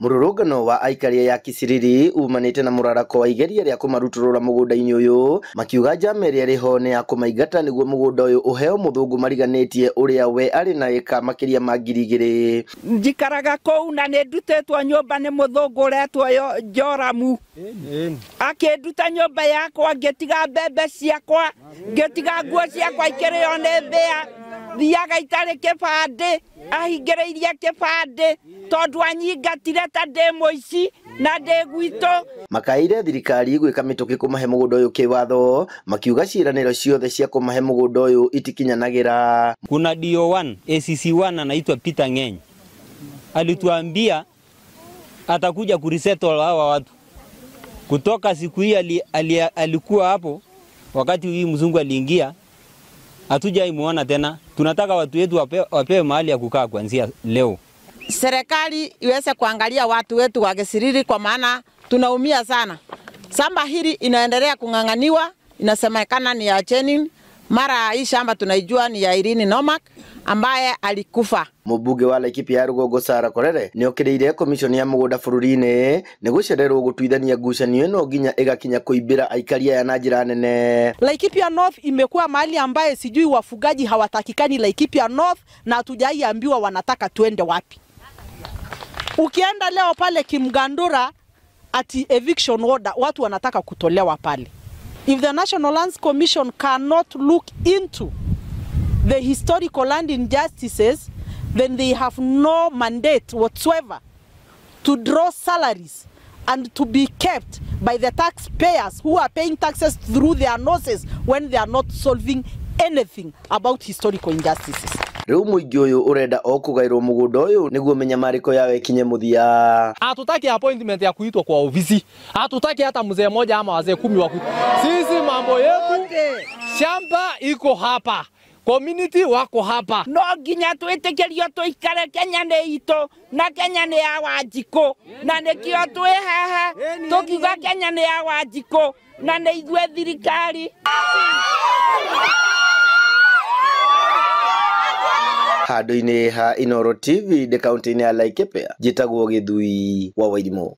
Mũrũrũngano wa aikaria ya Kisiriri umanĩte na mũrarako wa igeria rĩa kũmarutũrũra mũgũnda-inĩ ũyũ, makiuga njama ĩrĩa ĩrĩho nĩ ya kũmaingata nĩguo mũgũnda ũyũ ũheo mũthũngũ mariganĩtie ũrĩa we arĩ na ĩka makĩria ma 2000. Njikaraga kũu na nĩ ndutĩtwo nyũmba nĩ mũthũngũ ũretwo Joramu. Akĩnduta nyũmba yakwa, ngĩtiga mbembe ciakwa, ngĩtiga nguo ciakwa ikĩrĩo nĩ mbĩa. Thiaga itarĩ kĩbandĩ, ahingĩrĩirie kĩbandĩ tondũ anyingatire ta ndĩ mũici na ndĩ gwitũ. Makaire thirikari gwĩka mĩtũkĩ kũmahe mũgũnda ũyũ kĩwatho, makiuga ciĩranĩro ciothe cia kũmahe mũgũnda ũyũ itikinyanagĩra. Kuna DO1 ACC1 anaitwa Peter Ng'eny alituambia atakuja kuresettle hawa watu. Kutoka siku hii alikuwa hapo wakati hii mzungu aliingia, hatujaimuona tena. Tunataka watu wetu wapewe mahali ya kukaa kuanzia leo. Serikali iweze kuangalia watu wetu wa Kisiriri kwa maana tunaumia sana. Shamba hili inaendelea kung'ang'aniwa, inasemekana ni ya Chenin. Mara hii shamba tunaijua ni ya Irene Nomak ambaye alikufa. Mũmbunge wa Laikipia ya Rũgongo Sarah Korere nĩokĩrĩire komishoni ya mũgũnda bũrũri-inĩ nĩ gũcererwo gũtuithania ngucanio ĩno nginya ĩgakinya kũimbĩra aikari aya na njĩra nene. Laikipia North imekuwa mahali ambaye sijui wafugaji hawatakikani Laikipia North, na hatujaiambiwa wanataka tuende wapi. Ukienda leo pale Kimgandura ati eviction order, watu wanataka kutolewa pale. If the National Lands Commission cannot look into the historical land injustices, then they have no mandate whatsoever to draw salaries and to be kept by the taxpayers who are paying taxes through their noses when they are not solving anything about historical injustices. Rĩu mũingĩ ũyũ ũrenda o kũgaĩrwo mũgũnda ũyũ nĩguo mĩnyamarĩko yao ĩkinye mũthia. Hatutaki appointment ya kuitwa kwa ofisi. Hatutaki hata mzee mmoja ama wazee 10 wa kuitwa. Sisi mambo yetu, shamba iko hapa, community wako hapa. No nginya twĩtĩkĩrio tũikare Kenya nĩ itũ na Kenya nĩ ya Wanjikũ, na nĩkĩo twĩ haha tũkiuga Kenya nĩ ya Wanjikũ na nĩ ithuĩ thirikari. Handũ-inĩ ha Inooro TV ndĩ kaunti-inĩ ya Laikipia, njĩtagwo Gĩthui wa Wairimu.